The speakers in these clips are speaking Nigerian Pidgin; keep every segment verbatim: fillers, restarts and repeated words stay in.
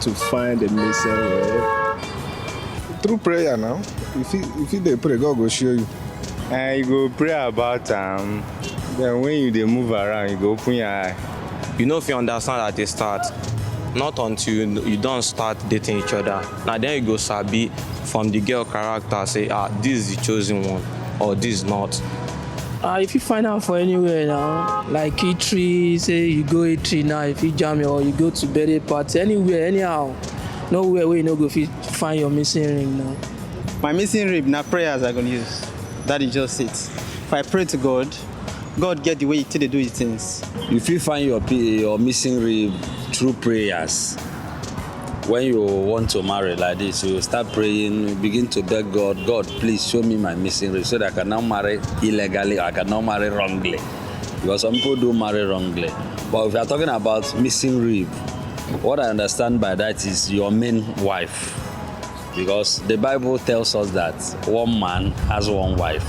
to find the missing rib? Through prayer now. If you if you dey pray, God go show you. And you go pray about am. Then when you dey move around, you go open your eye. You know if you understand at the start, not until you, you don't start dating each other. Now then you go sabi from the girl character say, ah, this is the chosen one or this is not. Ah, if you find out for anywhere now, like eatery, say you go eatery now, if you jam or you go to birthday party, anywhere, anyhow, nowhere where you no go fit find your missing ring now. My missing rib na prayers I go use. That is just it. If I pray to God, God get the way to dey do his things. You fit find your P- your missing rib through prayers. When you want to marry like this, you start praying, begin to beg God, God, please show me my missing rib so that I can now marry illegally, I can now marry wrongly. Because some people do marry wrongly. But if you are talking about missing rib, what I understand by that is your main wife. Because the Bible tells us that one man has one wife.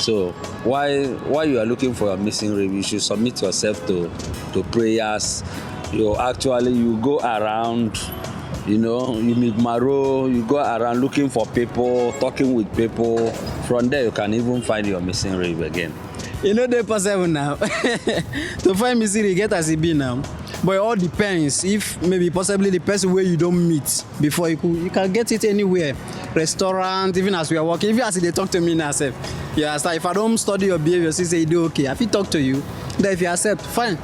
So why why you are looking for your missing rib, you should submit yourself to to prayers. You actually you go around, you know, you make maro, you go around looking for people, talking with people. From there, you can even find your missing rib again. E no dey possible now. To find missing rib, e get as e be now. But it all depends if maybe possibly the person where you don't meet before you could, you can get it anywhere. Restaurant, even as we are walking, even as they talk to me now, sef. You understand? If I don't study your behavior, see say you do okay. I fit talk to you. Then if you accept, fine.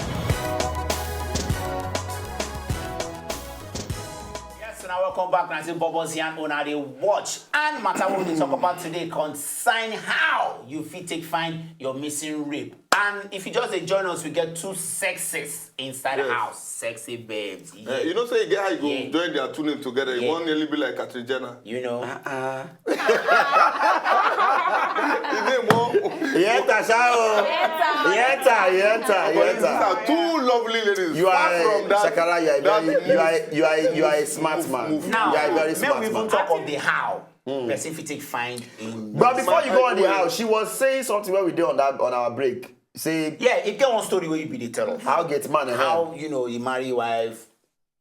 Yes, now welcome back. Now say Bubbles Yarn owner dey watch and matter what we talk about today concern how you fit take find your missing rib. And if you just dey join us, we get two sexes inside the house, sexy babes. Eh, you know say you get how you go Yeah. Join their two names together. You Yeah. Wan nearly be like Katrina Jenner. You know, The name one. Yeta, sha o. Yeta, yeta, But these yeta. Are two lovely ladies. You Apart are from that, Shakara. You are that very, you are, move- you are, you are a smart move- man. move- now You are a very make smart we even man. Talk of the how person fit take find in. But before you go on the Wait. House, she was saying something when we did on that on our break. Say Yeah, if get one story where you be the tell of how get man and how you know you marry wife.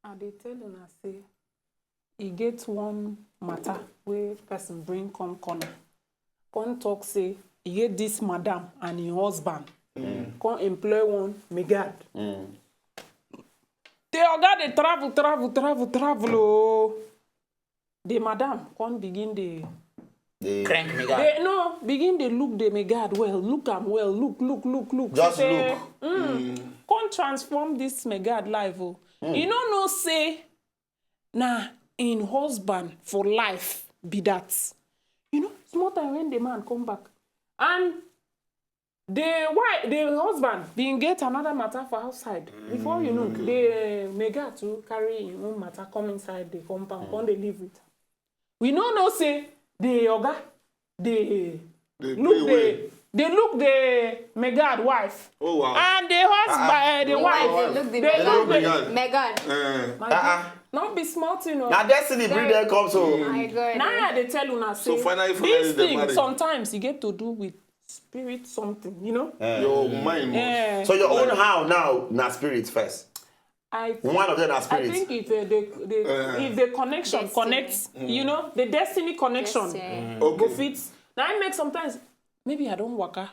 I dey tell una say e get one matter wey person bring come corner, come talk say e get this madam and im husband come employ one megad. The oga dey travel, travel, travel, travel o. The madam come begin dey Crank me dey no begin dey look the megad well, look am well, look, look, look, look. Just Say, look. Mm, come transform this megad life o. You no know say na im husband for life be that. You know, small time when the man come back and the wife, the husband been get another matter for outside. Before you know, the megad too carry im own matter come inside the compound, come dey live with. We no know say the oga dey They look play the dey look the megad wife. Oh, wow. And the husband, uh, the wife, Wife, look the they look Megad. the Megad. Megad. Eh, My God. No be small thing o. Now destiny bring them come so. My God. Now I dey tell una say So finally, finally, this they thing marry. Sometimes you get to do with spirit something, you know. Your mind must. Eh, So your own how now na spirit first. I One of them na I spirit. Think if uh, the, the Eh. if the connection Destiny. Connects, you know, the destiny connection Yes, eh. go Okay. Fit. Now I make sometimes maybe I don't waka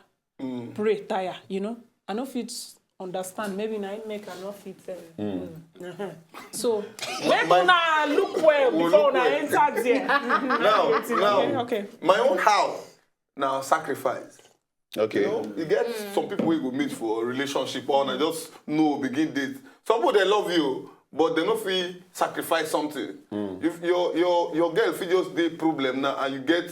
pray tire, you know. I no fit understand. Maybe na im make I no fit. Uh, mm. Uh-huh. So make una look well We'll before look una well. Enter there. Now, now, Okay. my own how now sacrifice. Okay. You know, you get some people wey go meet for relationship or na just no begin date. Some people they love you, but they no fit sacrifice something. If your your your girl fit just dey problem now and you get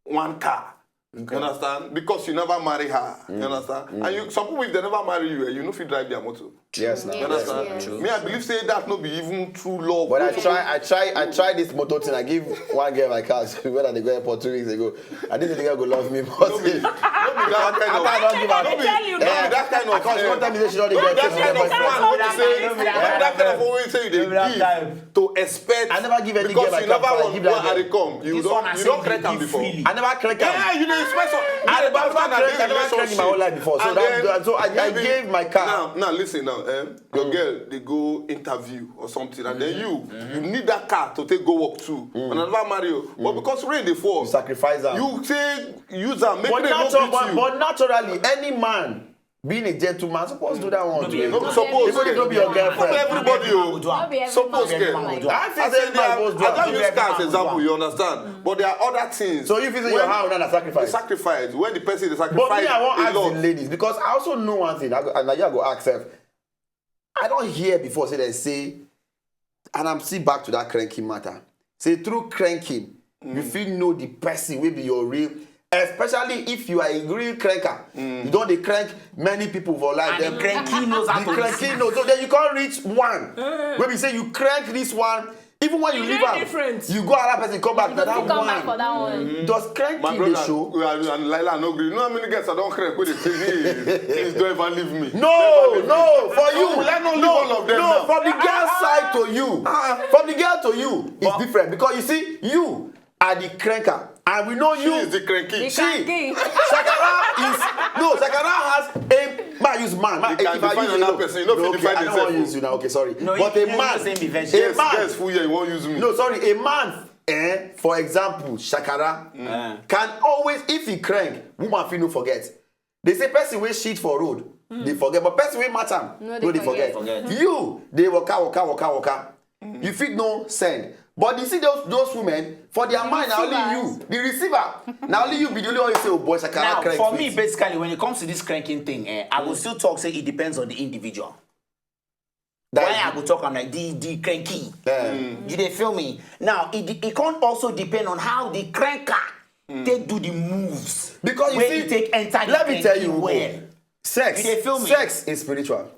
one car, you understand? Because you never marry her, you understand? And you some people if they never marry you, eh, you no fit drive their motor. Yes, now. You understand? Yes. Me, I believe say that no be even true love. But I try, I try, I try this motor thing. I give one girl my car when I go airport two weeks ago. I didn't think I go love me, but No be, no be that kind of. I don't give I up. dey tell you No be now. that kind of. Because she won't tell me that she don't No be get that kind of my one wey be say, no be that kind of one wey say you dey give to expect. I never give any Because girl my you never car, I want give go that girl. and come. You This don't, one I you say don't you crack dey am give before. freely. I never crack am. Yeah, you dey expect some. I You dey never expect crack, I never crack in my whole life before. So And that, then that- so I, I maybe- gave my car. Now, now listen now. eh, your girl dey go interview or something, and then you you need that car to take go work too, and I never marry you, but because rain dey fall, Sacrifice am. You say use am make But, rain no natu- beat but, you. But naturally, any man being a gentleman suppose do that one. No be Too. every man. Suppose. Even if no be your girlfriend. No be everybody o. No be every Suppose man. Girl. Every man. I I feel say say they are, man go do I am. just use car as example, you understand. But there are other things. So you feel say your When house na the sacrifice. Sacrifice when the person dey sacrifice But me, I want a ask lot. The ladies because I also know one thing. I go, and now you go accept. I don't hear before say they say, and I'm still back to that cranking matter. Say through cranking, you feel know the person will be your real. Especially if you are a real cranker, you don't dey crank many people for life. And Then the cranky knows how the to cranky receive. Knows. So then you can't reach one. Maybe say you crank this one. Even when you E leave dey am, different. You go another person come back. You That fit come back for one. That one. Does cranking My dey brother, show? We are, and Laila no gree. You know how many girls I don't crank with the thing? Please don't ever leave me. No, no, for you. Will I not leave No, all of them no, now? From the girl side to you, Ah. From the girl to you, it's different because you see, you are the cranker, and we know She you. Is the cranky. The She, cranky. Shakara is no. Shakara has a man use man. Man, You can if I define use another no, person. You don't no, fit okay, define I don't yourself. Want to use you now. Okay, sorry. No, But you- a you man, say me version. A Yes, man, guys, fool here, you won't use me. No, sorry, a man. Eh, for example, Shakara Eh. can always, if he crank, woman feel no forget. They say person wey shit for road, they forget, but person wey match am, No, no, they they forget. forget. You, they waka, waka, waka, waka. You fit no send. But you see those those women, for their mind, na only you, receivers. The receiver. Na only you be the only one you say, oh boy, Shakara Now, crank for fit. Me, basically, when it comes to this cranking thing, eh, I will still talk say it depends on the individual. That Why I go talk am like the the cranky. Yeah. You dey feel me? Now, it it can also depend on how the cranker take do the moves. Because you Where see, you take enter the let me tell cranky you, well. Sex, You dey feel me? Sex is spiritual.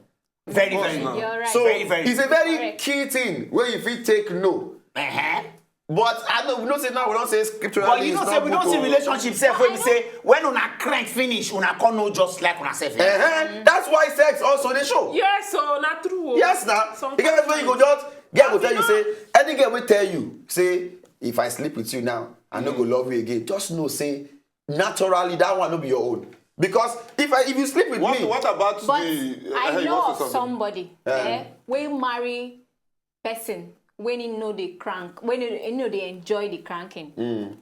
Very, very. You're right. So Very, very. It's a very Correct. Key thing where you fit take no. Uh-huh. But I know we don't say now we don't say scripturally. But you know It's say not we good don't see to- Relationship sef wey be say when una crank finish, una come know just like una sef. Uh-huh. That's why sex also dey show. Yes, so not true. Yes, now. Some You get when you go just, girl go tell you say, any girl will tell you say, if I sleep with you now, I no go love you again. Just know say naturally that one no be your own. Because if I if you sleep with What, me, what about But the? I uh, you know want of to say something? Somebody eh, wey marry person when he know the crank, when he, he know they enjoy the cranking.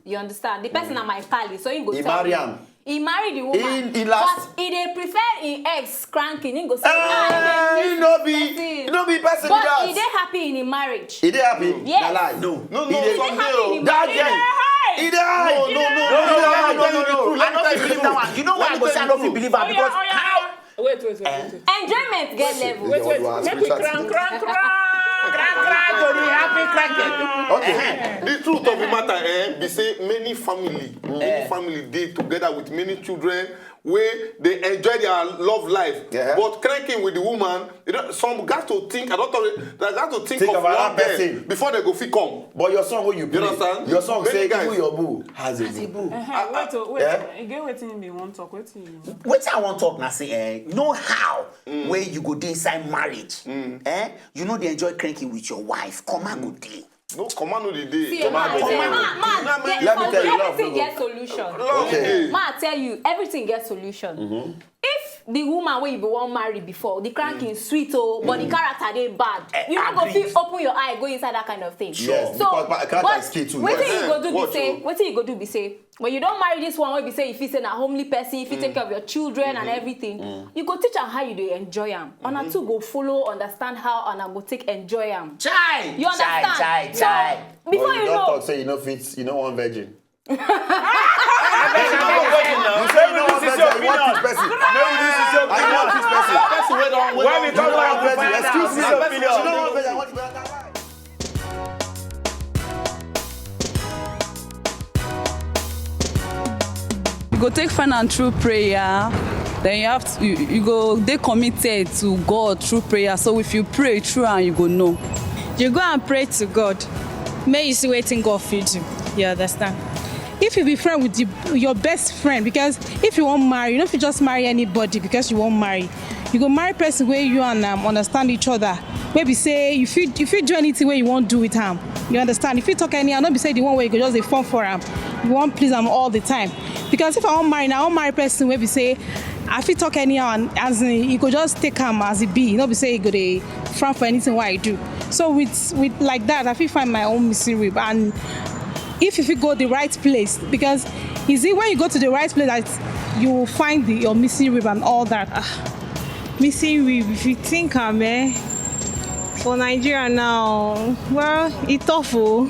You understand? The person na my pally, so he go He tell marry me. Am. He marry the woman. He- he last- But he dey prefer him ex cranking. He go say, Ah, "Ah, he no be, he no be person be but he dey that. Happy in him marriage. He dey happy. Yes. Na lie. No, no, He no. dey- Someday He o. dey That happy. Girl, he dey high. No, no, no, He dey no, high. no, no, no, no. I no fit believe that one. You know why I go say I no fit believe am? Oya, Because oya, how wait, wait, wait, wait. Enjoyment get level. Wait, wait. Wow, Make we spiritual crank, thing. crank, crank. crack crack to the happy cranking. Okay. The truth of the matter, eh, be say many family, many Eh. family dey together with many children where they enjoy their love life. Yeah. But cranking with the woman, you know, some got to think. I don't talk. They got to think, Think of of one another girl person. Before they go fit come. But your song wey you play, understand? Your song Many say guys. Even your boo has a boo. Eh, wait, oh, wait. Eh? Again, wetin you bin wan talk? Wetin you? Wetin I wan talk na say, eh, know how where you go dey inside marriage. Eh, you no dey enjoy cranking with your wife. Come on, go dey. No, command no dey dey. See, man, Command no see, dey. man, man, Let me get- let me tell you, everything get solution. Love Okay. dey. Ma tell you, everything get solution. If the woman wey you be wan marry before, the cranking sweet oh, but the character dey bad, Eh, you no go agreed. fit open your eye go inside that kind of thing. Yes, So, because pa- character but is key too, wetin yes. you go do be Watch say, oh. Wetin you go do be say, when you don marry this one wey be say you feel say na homely person, you fit take care of your children and everything, you go teach am how you dey enjoy am. Una two go follow understand how una go take enjoy am. Chai. You understand? Chai, chai, So, chai. before But you you don know, talk say you no fit, you no wan virgin. Abeg, You say you no wan virgin, you want this person. Maybe this is your I want this person. Person wey don When we come You no back, wan we virgin. find out. Excuse me. This is your You no opinion. wan virgin. I want this person. You go take final through prayer, then you have to, you, you go dey committed to God through prayer. So if you pray through and you go know. You go and pray to God. May you see wetin God fit do. You understand? If you be friend with the, your best friend, because if you wan marry, you no fit just marry anybody because you wan marry. You go marry person wey you and am understand each other. Wey be say you fit you fit do anything wey you wan do with am. You understand? You fit talk anyhow, no be say the one wey you go just dey form for am. You wan please am all the time. Because if I wan marry, na I wan marry person wey be say I fit talk anyhow, and as in, you go just take am as e be. No be say you go dey frown for anything wey I do. So with with like that, I fit find my own missing rib. And if you fit go the right place, because is it when you go to the right place that you will find the, your missing rib and all that? Ah, missing rib, if you think am, eh, for Nigeria now, well, e tough o.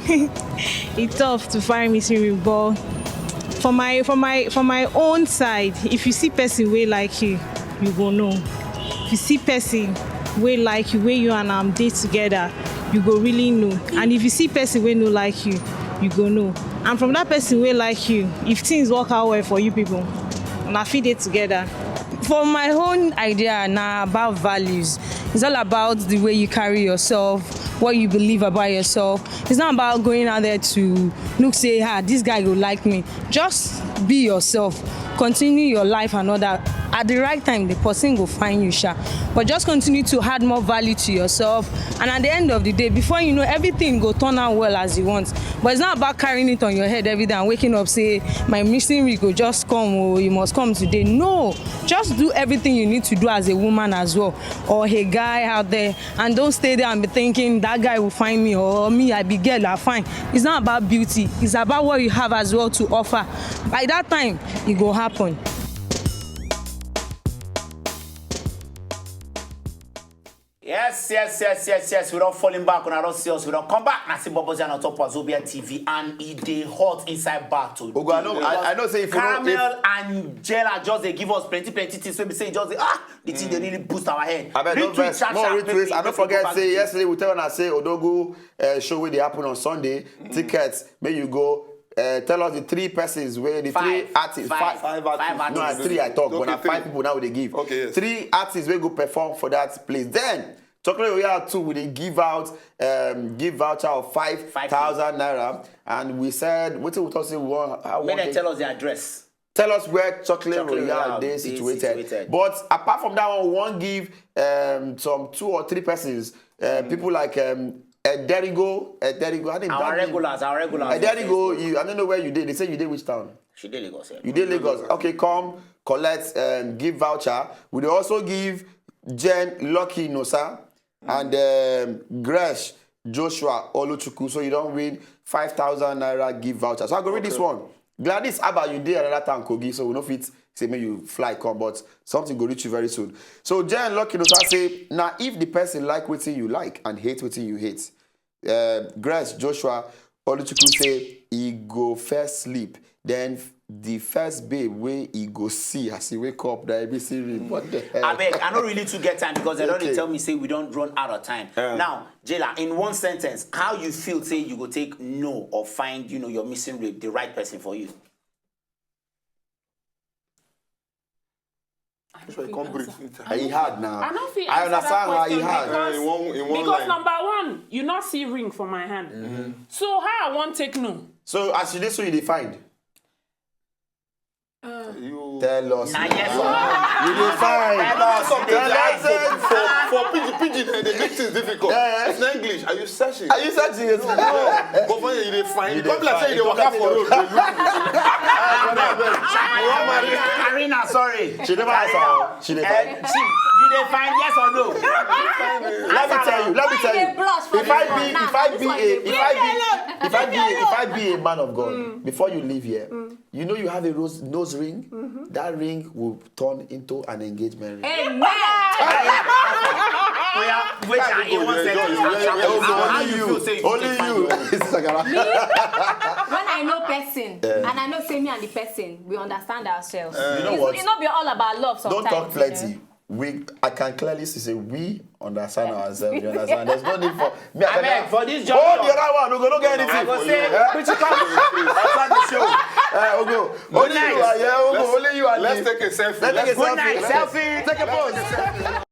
E tough to find missing rib, but for my for my for my own side, if you see person wey like you, you go know. If you see person wey like you, wey you and am dey together, you go really know. And if you see person wey no like you, you go know. And from that person wey like you, if things work out well for you people, una fit dey together. For my own idea, na about values. It's all about the way you carry yourself, what you believe about yourself. It's not about going out there to look, say, "Ah, this guy go like me." Just be yourself. Continue your life and all that. At the right time, the person go find you, sha. But just continue to add more value to yourself. And at the end of the day, before you know, everything go turn out well as you want. But it's not about carrying it on your head every day and waking up, say, "My missing rib go just come, oh, you must come today." No, just do everything you need to do as a woman as well, or a guy out there, and don't stay there and be thinking, "That guy will find me," or, "Me, I be girl, I fine." It's not about beauty. It's about what you have as well to offer. By that time, it go happen. Yes, yes, yes, yes, yes. We don't falling back on our see us. We don't come back. Nasi Bobozi and on top of Zobia T V and e dey hot inside battle. Ogo, I know, I, I know say if you know, if, Caramel and Jella just dey give us plenty, plenty things. So we say just dey, ah, the thing dey really boost our head. I bet don't Retweet, vex. sharp, More sharp, retweets. make I we, don't make we go forget back say to yesterday we tell una say Odogu uh, show wey dey happen on Sunday. Tickets, may you go. Uh, tell us the three persons where the three Five. artists. Five. Five. Five No, na artists. Three I talk, but Okay, na three. Five people now we dey give. Okay, yes. Three artists wey go perform for that place. Then Chocolate Royale too, we dey give out um, give voucher of five thousand naira, and we said wetin we talk say we wan how we Make wan dem tell us the address. Tell us where Chocolate, Chocolate Royale Royale dey dey situated. Situated. But apart from that one, we wan give um, some two or three persons, uh, people like um, Ederigo, Ederigo, how dem Our that name? regulars, our regulars. Ederigo, you, I don't know where you dey. They say you dey which town? She dey Lagos. Yeah. You dey Lagos. Okay, come collect um, give voucher. We dey also give Jen Lucky Nosa and um, Gresh Joshua Oluchukwu. So you don win five thousand naira give voucher. So I go read this one. Gladys Abba, you dey another town, Kogi, so we no fit say make you fly come, but something go reach you very soon. So Jen Lucky Nosa say, "Now if the person like wetin you like and hate wetin you hate." Uh, Grace Joshua Oluchukwu say he go first sleep, then the first babe wey he go see as he wake up, na A B C room. What the hell? Abeg, I no really too get time because they don dey Okay. tell me say we don run out of time. Now, Jela, in one sentence, how you feel say you go take know or find, you know, your missing rib, the right person for you? So I can't breathe. Ah, e hard now. I no fit I answer understand that how e question hard. Uh, in one, in one Because line. Number one, you not see ring for my hand. So how I want take know? So as you dey so you dey find. You Tell us. Na yes or no? You dey find. Tell us. Tell us. for, for, for pidgin, pidgin, eh, they make things difficult. Eh. It's not English. Are you searching? Are you searching it? But when you dey find, You come dey like say you dey find. waka for road. Dey look. Karina, sorry. She never answer. She dey find. Eh, see, you dey find yes or no? Let me tell you. Let me tell Why you dey you. blush for If this I one be, now? if I This be one a, dey if I be, blush. if I be, if I be a man of God, before you leave here, you know you have a rose, nose ring. That ring will turn into an engagement ring. Amen. Oya, wait, I hear one sentence. Yeah, yeah, yeah, yeah. How you feel say you Only take find you. your This is like a Me, when I know person and I know say me and the person, we understand ourselves. You know It's, what? It's not be all about love Don't sometimes. talk You plenty. know? We, I can clearly see say we understand ourselves. You understand? There's no need for me. I Abeg, can for this hold the junction, other one. Ogo, no get anything. I go say, Eh? Pidgin come Outside the show. Eh, Ogo, only night. you are here. Ogo, only you are Let's here. take a selfie. Let's take a Good selfie. night, Let's selfie. Take a pose.